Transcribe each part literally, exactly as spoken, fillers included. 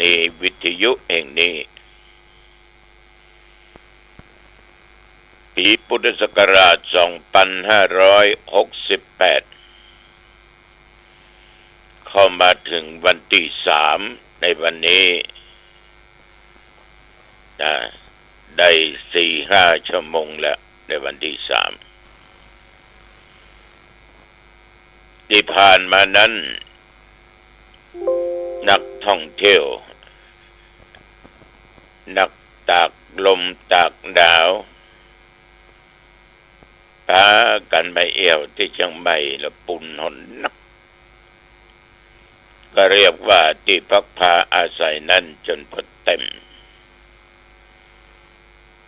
นีวิทยุแห่งนี้ ปี๋พุทธศักราชสองปันห้าร้อยหกสิบแปด เข้ามาเถิงวันตี้สามในวันนี้ นะ ได้สี่ห้าชั่วโมงแล้ว ในวันตี้สาม ตี้ผ่านมานั้น นักท่องเที่ยว นักตากลมตากหนาว ปากั๋นมาเอี่ยวตี้เจียงใหม่ละปูนหนนัก ก็เรียกว่าตี้พักพาอาศัยนั้นจ๋นปดเต็ม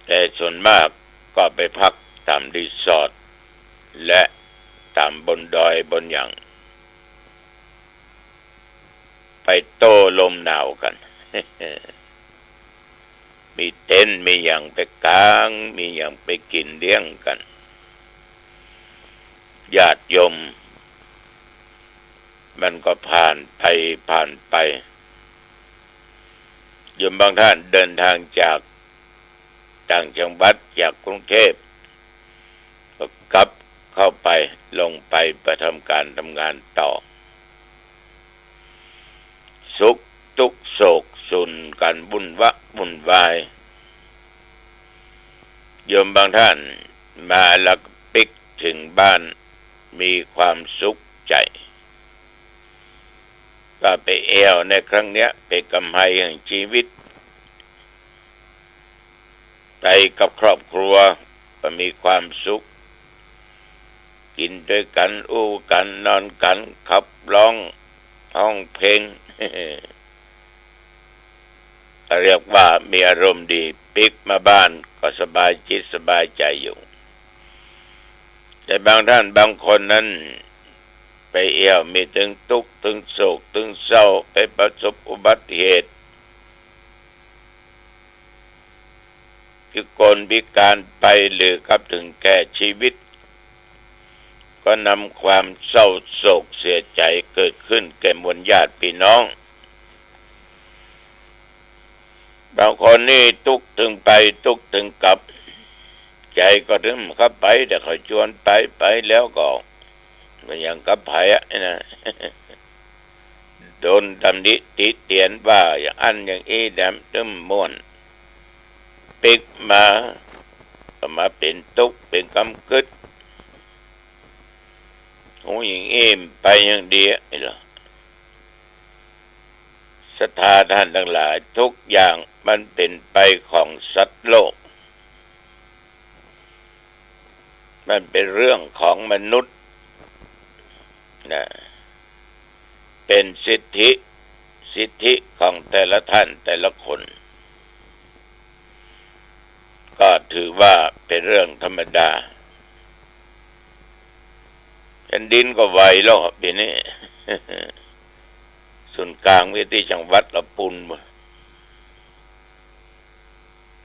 แต่ส่วนมากก็ไปพักต๋ามรีสอร์ท และต๋ามบนดอยบนหยัง ไปโต้ลมหนาวกั๋น มีเต็นท์ มีหยังไปก๋าง มีหยังไปกิ๋นเลี้ยงกั๋น ญาติโยม มันก็ผ่านไป ผ่านไป โยมบางท่านเดินทางจากต่างจังหวัด จากกรุงเทพฯ ก็กลับเข้าไป ลงไปประทำก๋านทำงานต่อ สุขทุกข์โศกสูญก๋านวุ่นวะวุ่นวาย โยมบางท่านมาแล้วปิ๊กเถิงบ้าน มีความสุขใจ๋ ก็ไปเอี่ยวในครั้งเนี้ย เป๋นก๋ำไรแห่งจีวิต ไปกับครอบครัวก็มีความสุข กิ๋นตวยกั๋น อู้กั๋น นอนกั๋น ขับร้อง ฮ้องเพลง เรียกว่ามีอารมณ์ดี ปิ๊กมาบ้านก็สบายจิตสบายใจ๋อยู่ แต่บางท่านบางคนนั้น ไปเอี่ยวมีตึงตุ๊กข์ตึงโศกตึงเศร้า ไปประสบอุบัติเหตุ พิกลพิก๋านไป หรือกับเถิงแก่จีวิต ก็นำความเศร้าโศกเสียใจ๋เกิดขึ้นแก่มวลญาติปี้น้อง บางคนนี่ตุ๊กข์ตึงไปตุ๊กข์ตึงกลับ ใจ๋ก็ตึงบ่กล้าไป แต่เขาจวนไป ไปแล้วก็บ่ยังกล้าไปอะนะ โดนตำหนิติเตียนว่าอย่างอั้นอย่างอี้ แถมตึงบ่ม่วน ปิ๊กมาก็มาเป๋นตุ๊กข์เป๋นกำกึ๊ด ฮู้อย่างอี้ไปอย่างดีอะ นี่ละ ศรัทธาท่านตังหลาย ทุกอย่างมันเป๋นไปของสัตว์โลก มันเป๋นเรื่องของมนุษย์นะ เป๋นสิทธิ สิทธิของแต่ละท่านแต่ละคน ก็ถือว่าเป๋นเรื่องธรรมดา แผ่นดินก็ไหวแล้วปี๋นี้ ศูนย์กลางตี้จังหวัดละปูน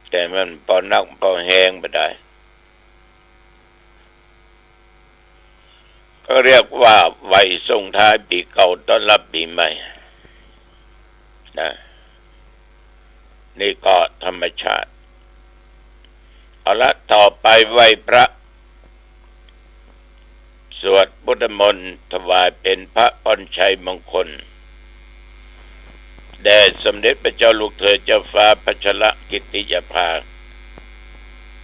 แต่มันปอนักปอแฮงบ่ได้ ก็เรียกว่าไหว้ส่งท้ายปี๋เก่าต้อนรับปี๋ใหม่นะ นี่ก็ธรรมชาติ เอาละ ต่อไปไหว้พระ สวดพุทธมนต์ถวายเป๋นพระพรชัยมงคล แด่สมเด็จพระเจ้าลูกเธอเจ้าฟ้าพัชรกิติยาภา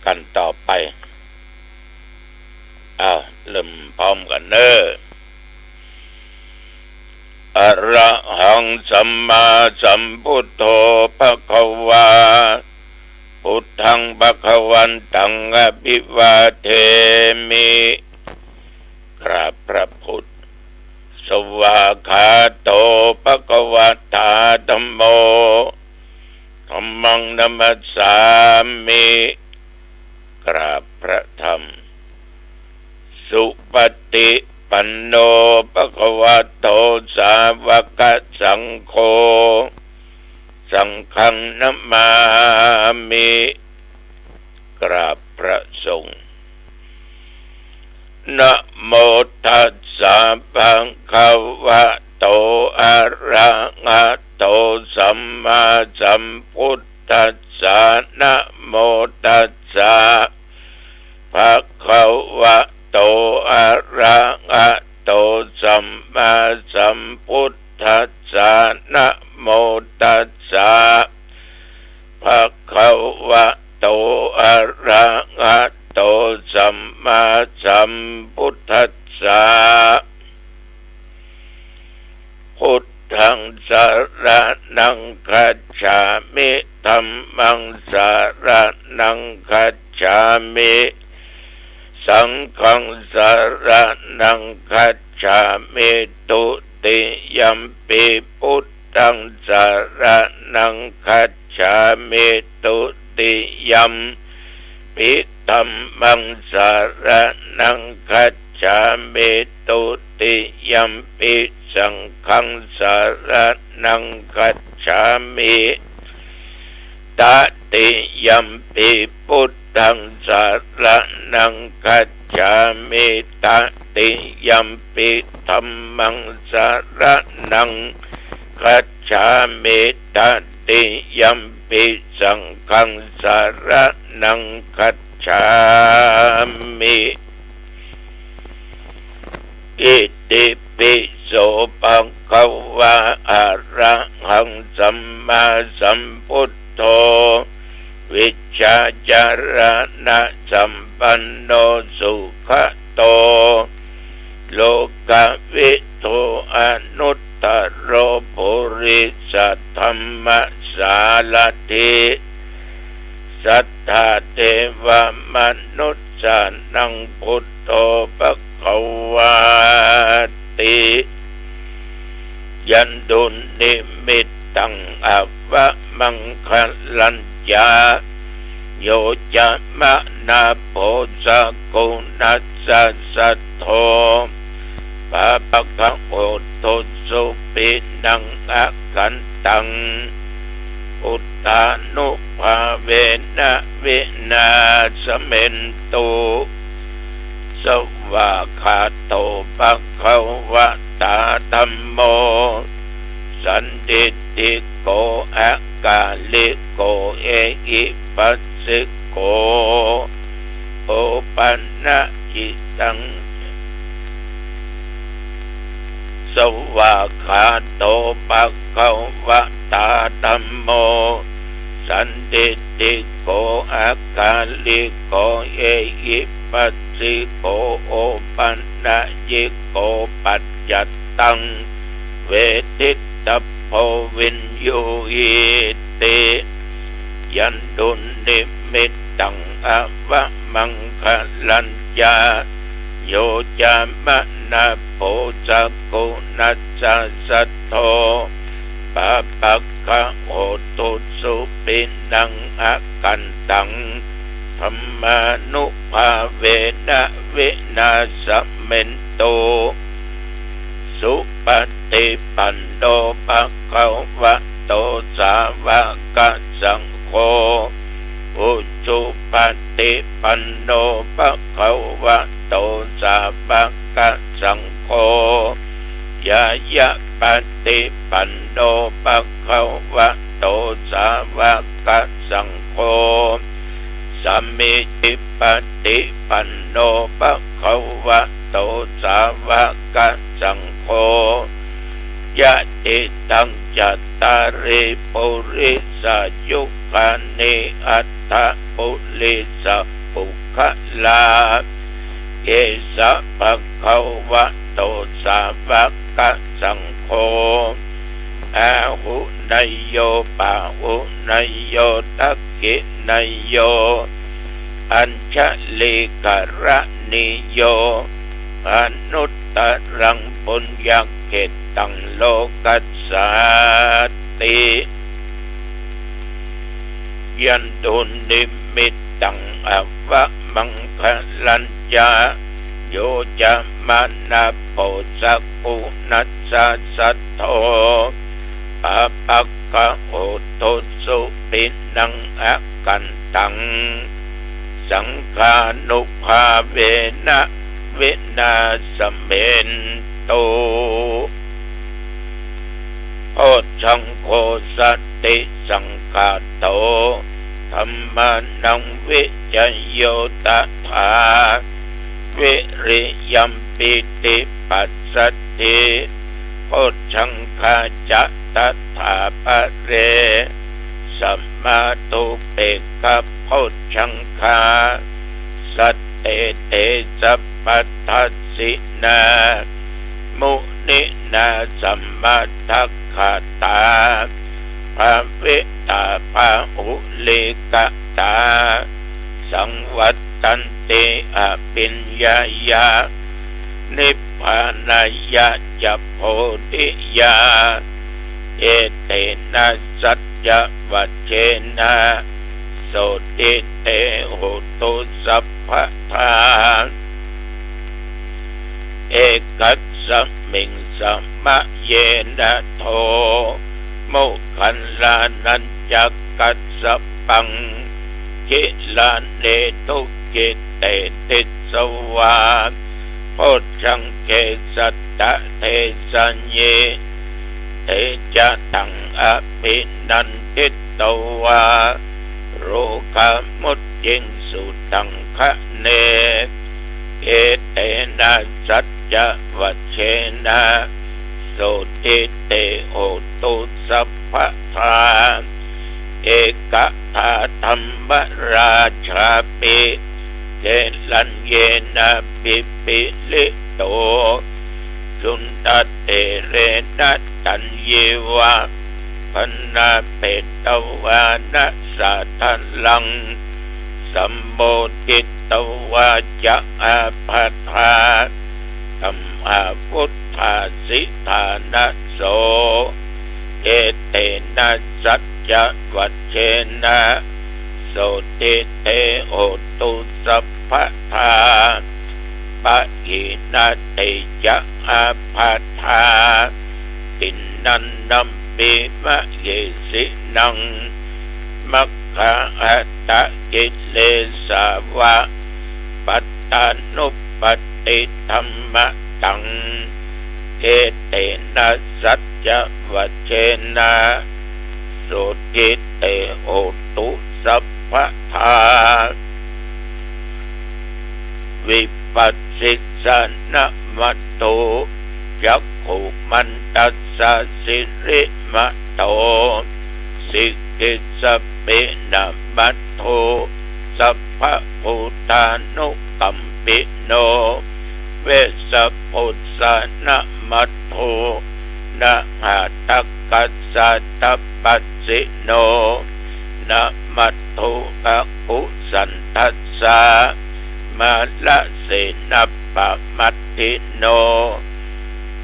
กั๋นต่อไป อ้าว เริ่มพร้อมกั๋นเน่อ อะระหังสัมมาสัมพุทโธภะคะวา พุทธังภะคะวันตังอะภิวาเทมิ กราบพระพุทธ สวากขาโตภะคะวะตาธัมโม ธัมมังนะมัสสามิ กราบพระธรรม สุปฏิปันโนภะคะวะโต สาวกสังโฆ สังฆังนะมามิ กราบพระสงฆ์ นะโมตัสสะภะคะวะโต โต อะระหะโต สัมมาสัมพุทธัสสะ นะโมตัสสะ ภะคะวะโต อะระหะโต สัมมาสัมพุทธัสสะ นะโมตัสสะ ภะคะวะโต อะระหะโต สัมมาสัมพุทธัสสะ พุทธัง สะระณัง คัจฉามิ ธัมมัง สะระณัง คัจฉามิ สังฆัง สะระณัง คัจฉามิ ทุติยัมปิ พุทธัง สะระณัง คัจฉามิ ทุติยัมปิ ธัมมัง สะระณัง คัจฉามิ ทุติยัมปิ สังฆัง สะระณัง คัจฉามิ ตติยัมปิ พุทธัง สะระณัง คัจฉามิ ตติยัมปิ ธัมมัง สะระณัง คัจฉามิ ตติยัมปิ สังฆัง สะระณัง คัจฉามิ อิติปิโส ภะคะวะ อะระหัง สัมมาสัมพุทโธ วิชชาจารณะสัมปันโน สุขะโต โลกะวิทู อนุตตะโร ปุริสะธัมมะสาระถี สัตถาเทวะมนุสสานัง พุทโธ ภะคะวาติ ยันตุนนิมิตตัง อะวะมังคะลัญจะ โยจะมะนะโพ สักขุณัสสะ สัทโธ ปาปะกะโหตุ สุปินัง อะกันตัง อุทธานุภาเวนะ วินาสเมนตุ สวากขาโต ภะคะวะตา ธัมโม สันทิฏฐิโก อะกาลิโก เอหิปัสสิโก โอปะนะยิตัง สวากขาโต ภะคะวะตา ธัมโม สันทิฏฐิโก อะกาลิโก เอหิปัสสิโก โอปะนะยิโก ปัจจัตตัง เวทิตตะโพ วิญญูหีติ ยันตุนนิมิตตัง อะวะมังคะลัญจะ โยจะมะนะโพ สักขุณัสสะ สัทโธ ปาปะกะโหตุ สุปินัง อะกันตัง ธัมมานุภาเวนะ วินาสเมนตุ สุปะฏิปันโน ภะคะวะโต สาวะกะสังโฆ อุจุปะฏิปันโน ภะคะวะโต สาวะกะสังโฆ ญาณะปะฏิปันโน ภะคะวะโต สาวะกะสังโฆ สามีจิปะฏิปันโน ภะคะวะโต สาวะกะสังโฆ ยะติตัง จัตตาริ ปุริสายุคานิ อัตถะปุริสะปุคคลา เอสะภะคะวะโต สาวะกะสังโฆ อาหุเนยโย ปาหุเนยโย ทักขิเนยโย อัญชลีกะระณีโย อนุตตะรัง ปุญญะเขตตัง โลกัสสาติ ยันตุนนิมิตตัง อะวะมังคะลัญจะ โยจะมะนะโพ สักขุณัสสะ สัทโธ ปาปะกะโหตุ สุปินัง อะกันตัง สังฆานุภาเวนะ วินาสเมนตุ โพชฌังโฆ สติสังขาโต ธัมมานังวิจโย ตถา วิริยมปีติปัสสัทธิ โพชฌังคาจะ ตถาปะเร สัมมาทูเปกขะโพชฌังคา สัตเตเต สัพพัทธัสสินา มุนินา สมมะทักขาตา ภาวิตา บาหุลีกตา สังวัตตันติ อภิญญายะ นิพพานายะ จะ โพธิยา เอเตนะ สัจจวัจเจนะ โสตถิ เต โหตุ สัพพะทา เอกัสสมิง สมะเยนะ โท โมคคัลลานัญจะ กัสสปัง กิลาเน ทุกขิเต ติสสวา โพชฌังเก สัตตะเทสะยิ เตจะตัง อภินันทิตวา โรคามุจจิง สุทังคะเน เอเตนะ สัจจวัจเจนะ โสตถิ เต โหตุ สัพพะทา เอกธาธัมมราชาปิ เกลัญเยนะ ปิปิลิโต สุนทะเตเรนะ ตัญญิวะ ภณาเปตวานะ สาทะลัง สัมโมทิตวาจะ อาภาธา ธัมมาวุฏฐาสิฐานะโส เอเตนะ สัจจวัจเจนะ โสตถิ เต โหตุ สัพพะทา ปะหินะ เตจะ อาภาธา ติณณัมปิ มะเหสินัง มัคคาหัตถกิเลสาวะ ปัตตานุปัตติธัมมะตัง เอเตนะ สัจจวัจเจนะ โสตถิ เต โหตุ สัพพะทา วิปัสสิสะนะมัตถุ จักขุมันตัสสะสิริมะโต สิกขิสสะปินะมัตถุ สัพพะภูตานุกัมปิโน เวสสะปุสสะนะมัตถุ นะหะทักขัสสะทัพพัสสิโน นะมัตถุ อกุสันทัสสะ มาลเสนะปะมัตถิโน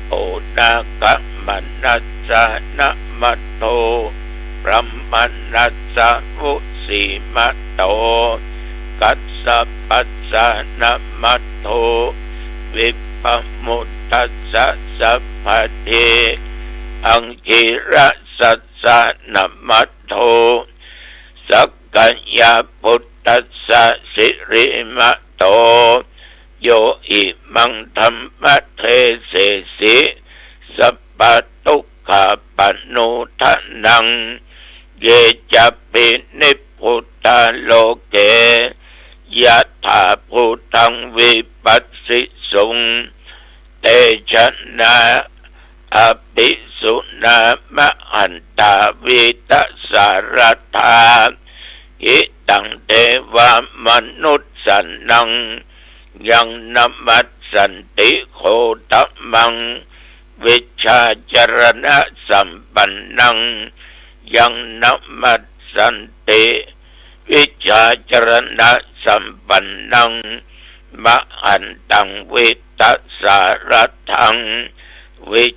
โอนาคมนัสสะนะมัตถุ พรหมนัสสะวุสีมะโต กัสสปัสสะนะมัตถุ วิปปมุตตัสสะสัพพะที อังคีรสัสสะนะมัตถุ สักกายะปุตตัสสะสิริมะโต โยอิมังธัมมะเดเสสิ สัพพะทุกขาปะโนทะนัง เยจะปินิพพุตตาโลเก ยะถาภูตังวิปัสสิสุง เตชะนะ อภิสุนามหันตา วีตสารัตถา หิตังเทวามนุสสานัง ยังนมัสสันติโคตมัง วิชชาจรณะสัมปันนัง ยังนมัสสันติ วิชชาจรณะสัมปันนัง มหันตัง วีตสารัตถัง วิช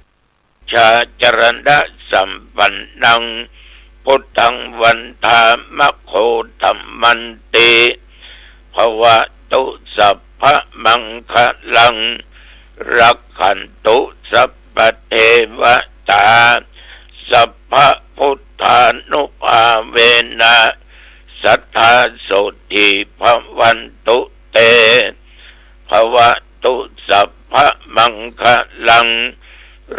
ชาจรณะสัมปันนัง พุทธังวันทามะ โคตมันติ ภะวะตุสัพพะมังคะลัง รักขันตุสัพพะเทวะตา สัพพะพุทธานุภาเวนะ สัทธาโสตถีภะวันตุเต ภะวะตุสัพพะมังคะลัง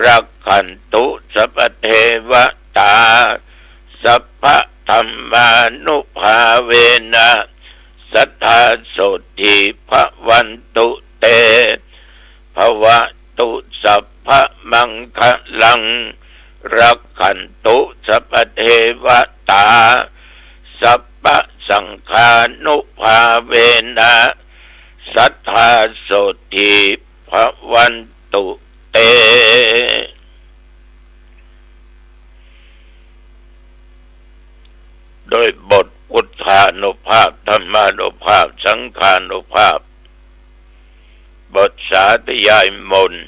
รักขันตุ สัพพะเทวะตา สัพพะธัมมานุภาเวนะ สัตถา โสตถี ภะวันตุ เต ภะวะตุ สัพพะมังคะลัง รักขันตุ สัพพะเทวะตา สัพพะสังฆานุภาเวนะ สัตถา โสตถี ภะวันตุ เต โดยบทพุทธานุภาพ ธัมมานุภาพ สังฆานุภาพ บทสาธยายมนต์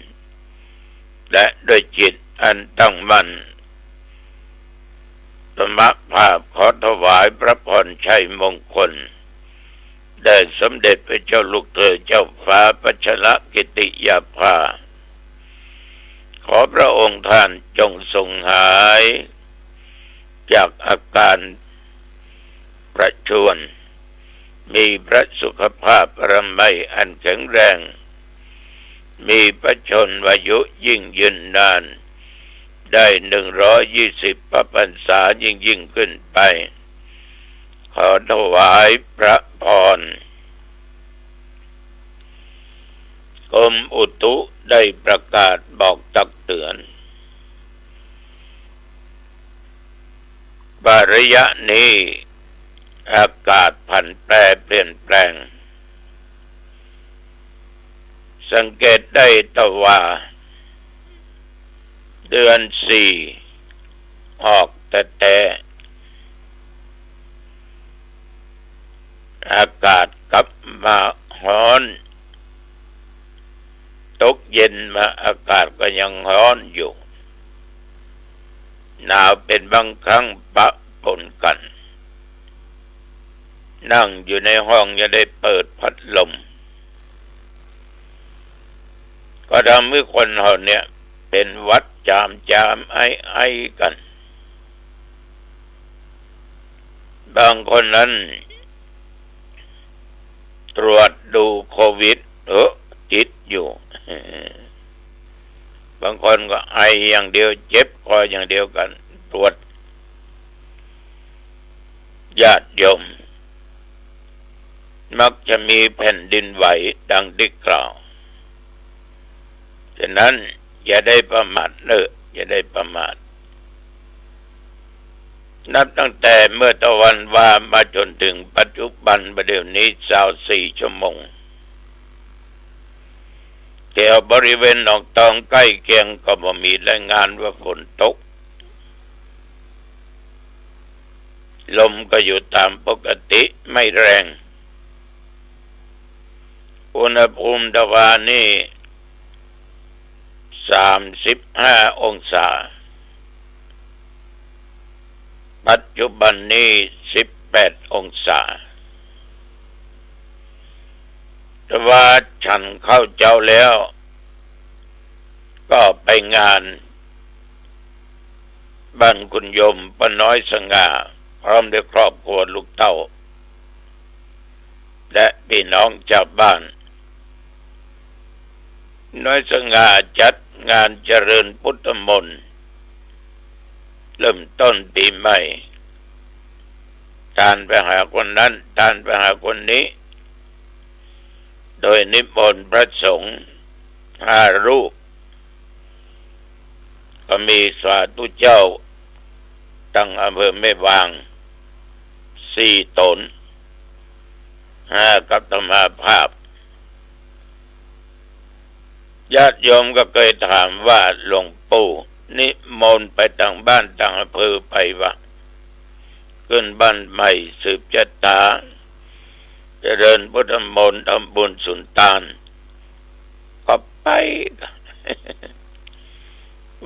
และด้วยจิตอันตั้งมั่น สมภาพขอถวายพระพรชัยมงคล แด่สมเด็จพระเจ้าลูกเธอเจ้าฟ้าพัชรกิติยาภา ขอพระองค์ท่านจงทรงหายจากอาการประชวร มีพระสุขภาพอนามัยอันแข็งแรง มีพระชนมายุยิ่งยืนนาน ได้หนึ่งร้อยยี่สิบพระพรรษายิ่งๆ ขึ้นไป ขอถวายพระพร กรมอุตุได้ประกาศบอกตักเตือน ว่าระยะนี้อากาศผันแปรเปลี่ยนแปลง สังเกตได้แต่ว่าเดือนสี่ออกแต๊ๆ อากาศกลับมาฮ้อน ตกเย็นมาอากาศก็ยังฮ้อนอยู่ หนาวเป็นบางครั้งปะปนกัน นั่งอยู่ในห้องยังได้เปิดพัดลม ก็ทำหื้อคนเฮาเนี่ยเป็นหวัดจามๆ ไอๆ กั๋น บางคนนั้น ตรวจดูโควิด เออ ติดอยู่ บางคนก็ไออย่างเดียว เจ็บคออย่างเดียวกั๋น ตรวจ ญาติโยม มักจะมีแผ่นดินไหวดังได้กล่าว ฉะนั้นอย่าได้ประมาทเน่อ อย่าได้ประมาท นับตั้งแต่เมื่อตะวันวามาจนถึงปัจจุบัน บ่าเดี่ยวนี้ซาวสี่ชั่วโมง แถวบริเวณหนองตองใก้เคียงก็บ่มีรายงานว่าฝนตก ลมก็อยู่ต๋ามปกติไม่แรง อุณหภูมิตะวานี้สามสิบห้าองศา ปัจจุบันนี้สิบแปดองศา แต่ว่าฉันข้าวเจ๊าแล้ว ก็ไปงานบ้านคุณโยมป้าน้อยสง่า พร้อมด้วยครอบครัวลูกเต้า และพี่น้องชาวบ้าน น้อยสง่าจัดงานเจริญพุทธมนต์ เริ่มต้นปีใหม่ ต้านไปหาคนนั้น ต้านไปหาคนนี้ โดยนิมนต์พระสงฆ์ห้ารูป ก็มีสาธุเจ้า ตังอำเภอแม่วาง สี่ต๋น ห้ากับอาตมาภาพ ญาติโยมก็เกยถามว่า หลวงปู่นิมนต์ไปตังบ้านตังอำเภอไปวะ ขึ้นบ้านใหม่สืบชะต๋า เจริญพุทธมนต์ ทำบุญสุนตาน ก็ไป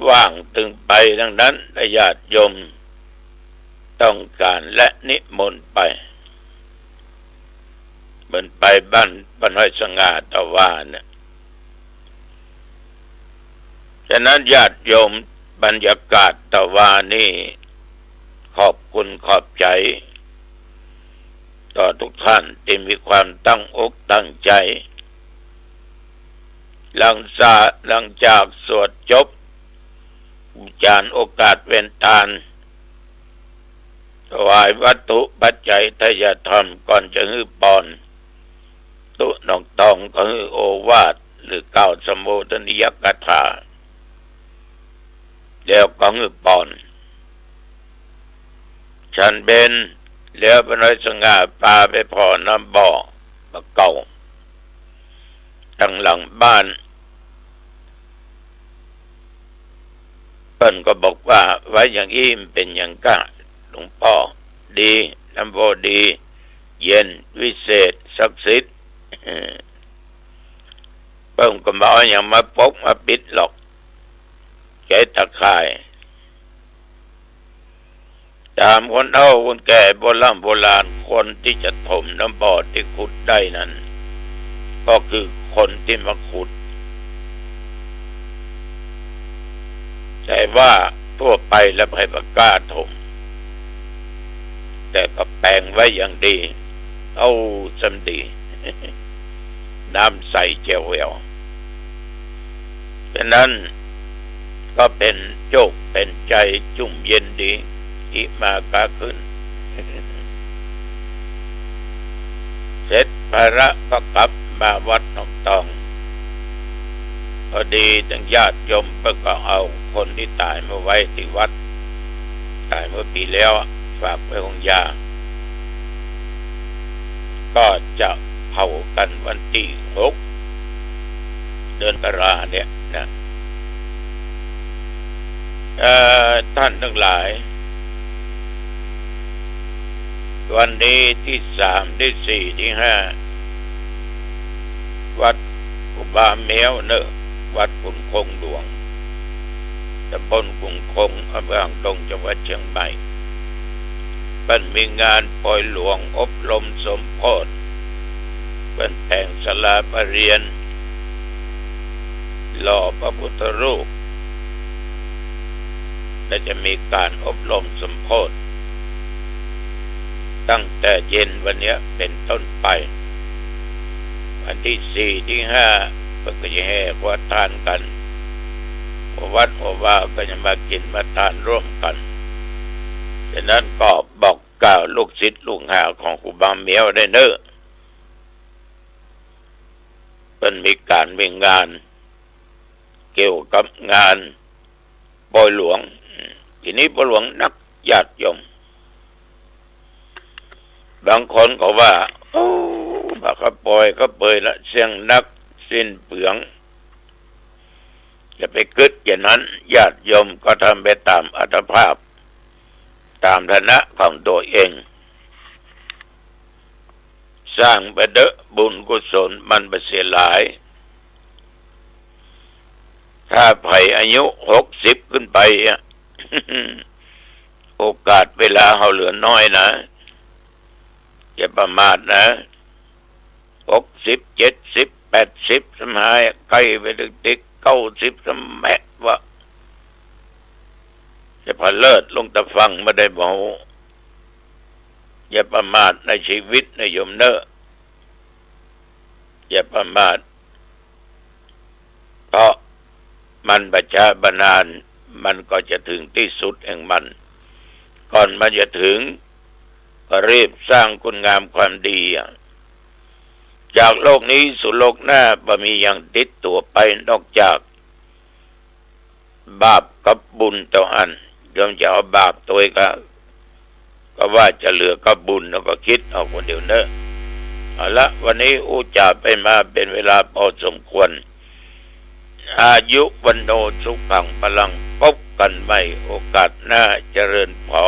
ว่างตึงไปตังนั้น ญาติโยมต้องการและนิมนต์ไป เหมือนไปบ้านป้าน้อยสง่าตะวาเนี่ย ฉะนั้นญาติโยม บรรยากาศตะวานี้ ขอบคุณขอบใจ๋ ต่อทุกท่านตี้มีความตั้งอกตั้งใจ๋ หลังจาก หลังจากสวดจบ จารโอกาสเว้นตาน ถวายวัตถุปัจจัยไทยธรรมก่อนจะหื้อปอน ตุ๊นองตองก็หื้อโอวาท หรือกล่าวสัมโมทนียกถา แล้วก็หื้อปอน ฉันเพลแล้วป้าน้อยสง่าปาไปผ่อน้ำบ่อบ่าเก่า ตังหลังบ้าน เปิ้นก็บอกว่า ไว้อย่างอี้มันเป๋นหยังก้า หลวงป้อ ดี น้ำบ่อดี เย็น วิเศษ ศักดิ์สิทธิ์ เปิ้นก็บ่เอาหยังมาปกมาปิดหรอก ใจ๊ตะข่าย ต๋ามคนเฒ่าคนแก่โบร่ำโบราณ คนตี้จะถมน้ำบ่อตี้ขุดได้นั้น ก็คือคนตี้มาขุด แต่ว่าทั่วไปแล้วใผบ่กล้าถม แต่ก็แป๋งไว้อย่างดี เอ้า ซ้ำดี น้ำใสแจ๋วแหวว ฉะนั้นก็เป๋นโจคเป๋นใจ๋จุ่มเย็นดี อิมาก๊าขึ้น เสร็จภาระก็กลับมาวัดหนองตอง พอดีตังญาติโยมเปิ้นก็เอาคนตี้ต๋ายมาไว้ตี้วัด ต๋ายเมื่อปี๋แล้ว ฝากไว้ห้องยา ก็จะเผากั๋นวันตี้หก เดือนมกราเนี่ยนะ เอ่อ ท่านตังหลาย วันนี้ตี้สาม ตี้สี่ ตี้ห้า วัดครูบาแม้วเน่อ วัดขุนคงหลวง ตำบลขุนคง อำเภอหางดง จังหวัดเชียงใหม่ เปิ้นมีงานปอยหลวงอบรมสมโพธิ เปิ้นแป๋งศาลาประเรียน หล่อพระพุทธรูป และจะมีก๋านอบรมสมโพธิ ตั้งแต่เย็นวันเนี้ยเป๋นต้นไป วันตี้สี่ ตี้ห้า เปิ้นก็จะแห่ขวัญตานกั๋น หัววัดหัววาก็จะมากิ๋นมาตานร่วมกั๋น ฉะนั้นก็บอกกล่าวลูกศิษย์ลูกหาของครูบาแม้วได้เน่อ เปิ้นมีก๋านมีงาน เกี่ยวกับงานปอยหลวง ตี้นี้ปอยหลวงนัก ญาติโยม บางคนก็ว่า โอ้ บ่าข้าปอยข้าเปยละเสี้ยงนัก สิ้นเปลือง อย่าไปกึ๊ดอย่างนั้น ญาติโยมก็ทำไปต๋ามอัตภาพ ต๋ามฐานะของตั๋วเอง สร้างไปเต๊อะ บุญกุศลมันบ่เสียหลาย ถ้าใผอายุหกสิบขึ้นไปอะ โอกาสเวลาเฮาเหลือน้อยนะ อย่าประมาทนะ หกสิบ เจ็ดสิบ แปดสิบ ซ้ำหาย ใก้ไปติ๊กๆ เก้าสิบ ซ้ำแมะวะ จะผะเลิดลงตะฝั่งบ่ได้บ่ฮู้ อย่าประมาทในชีวิตนะโยมเน่อ อย่าประมาท เพราะมันบ่จ๊าบ่นาน มันก็จะถึงตี้สุดแห่งมัน ก่อนมันจะถึง ก็รีบสร้างคุณงามความดีอะ จากโลกนี้สู่โลกหน้า บ่มีหยังติดตั๋วไปนอกจาก บาปกับบุญเต้าอั้น โยมจะเอาบาปตวยกา กาว่าจะเหลือกับบุญ แล้วก็กึ๊ดเอาคนเดียวเน่อ เอาละ วันนี้อู้จ๋าไปมาเป๋นเวลาพอสมควร อายุ วัณโณ สุขัง พลัง พบกั๋นใหม่โอกาสหน้า เจริญพร